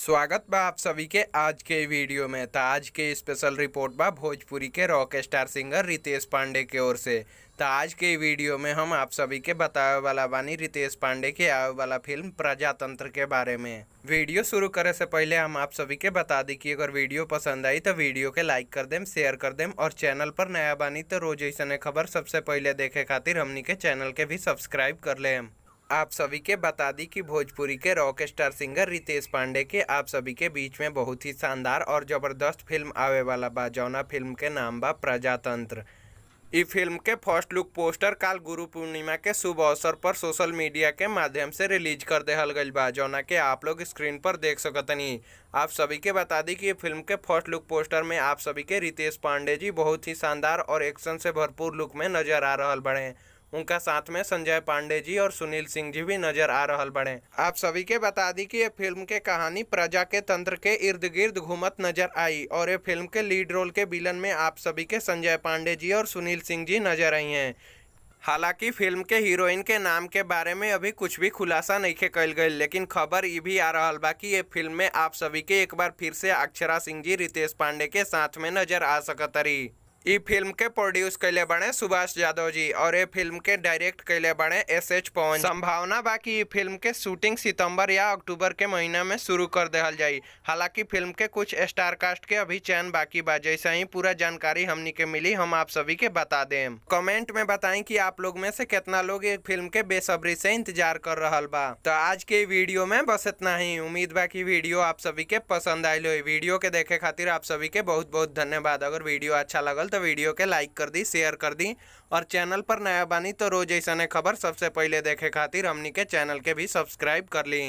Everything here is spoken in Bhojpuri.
स्वागत बा आप सभी के आज के वीडियो में। तो आज के स्पेशल रिपोर्ट बा भोजपुरी के rock star singer Ritesh Pandey के ओर से। तो आज के वीडियो में हम आप सभी के बतावे वाला बानी रितेश पांडे के आवे वाला फिल्म प्रजातंत्र के बारे में। वीडियो शुरू करे से पहले हम आप सभी के बता दी कि अगर वीडियो पसंद आई तो वीडियो के लाइक कर देम, शेयर कर देम और चैनल पर नया बानी तो रोज ऐसने खबर सबसे पहले देखे खातिर हमनी के चैनल के भी सब्सक्राइब कर लेम। आप सभी के बता दी कि भोजपुरी के rock star singer Ritesh Pandey के आप सभी के बीच में बहुत ही शानदार और ज़बरदस्त फिल्म आवे वाला बा, जौना फिल्म के नाम बा प्रजातंत्र। इ फिल्म के फर्स्ट लुक पोस्टर काल गुरु पूर्णिमा के शुभ अवसर पर सोशल मीडिया के माध्यम से रिलीज कर देहल गइल बा, जौना के आप लोग स्क्रीन पर देख सकतनी। आप सभी के बता दी कि ये फिल्म के फर्स्ट लुक पोस्टर में आप सभी के रितेश पांडे जी बहुत ही शानदार और एक्शन से भरपूर लुक में नजर आ रहल बड़े। उनका साथ में संजय पांडे जी और सुनील सिंह जी भी नजर आ रहल बड़े। आप सभी के बता दी कि ये फिल्म के कहानी प्रजा के तंत्र के इर्द गिर्द घूमत नजर आई और ये फिल्म के लीड रोल के विलन में आप सभी के संजय पांडे जी और सुनील सिंह जी नजर आई हैं। हालांकि फिल्म के हीरोइन के नाम के बारे में अभी कुछ भी खुलासा नहीं कइल गइल, लेकिन खबर ये भी आ रहल बा कि ये फिल्म में आप सभी के एक बार फिर से अक्षरा सिंह जी रितेश पांडे के साथ में नजर आ सकतरी। ई फिल्म के प्रोड्यूस कैले बने सुभाष यादव जी और ये फिल्म के डायरेक्ट कैले बने एस.एच. पवन। संभावना बा कि ई फिल्म के शूटिंग सितंबर या अक्टूबर के महीना में शुरू कर देहल जाई। हालांकि फिल्म के कुछ स्टार कास्ट के अभी चयन बाकी बा। जैसे ही पूरा जानकारी हमनी के मिली हम आप सभी के बता देम। कमेंट में बताएं कि आप लोग में से कितना लोग ये फिल्म के बेसब्री से इंतजार कर रहल बा। तो आज के वीडियो में बस इतना ही। उम्मीद बा कि वीडियो आप सभी के पसंद आयल होई। वीडियो के देखे खातिर आप सभी के बहुत बहुत धन्यवाद। अगर वीडियो अच्छा लगल तो वीडियो के लाइक कर दी, शेयर कर दी और चैनल पर नया बानी तो रोज ऐसने खबर सबसे पहले देखे खातिर हमनी के चैनल के भी सब्सक्राइब कर ली।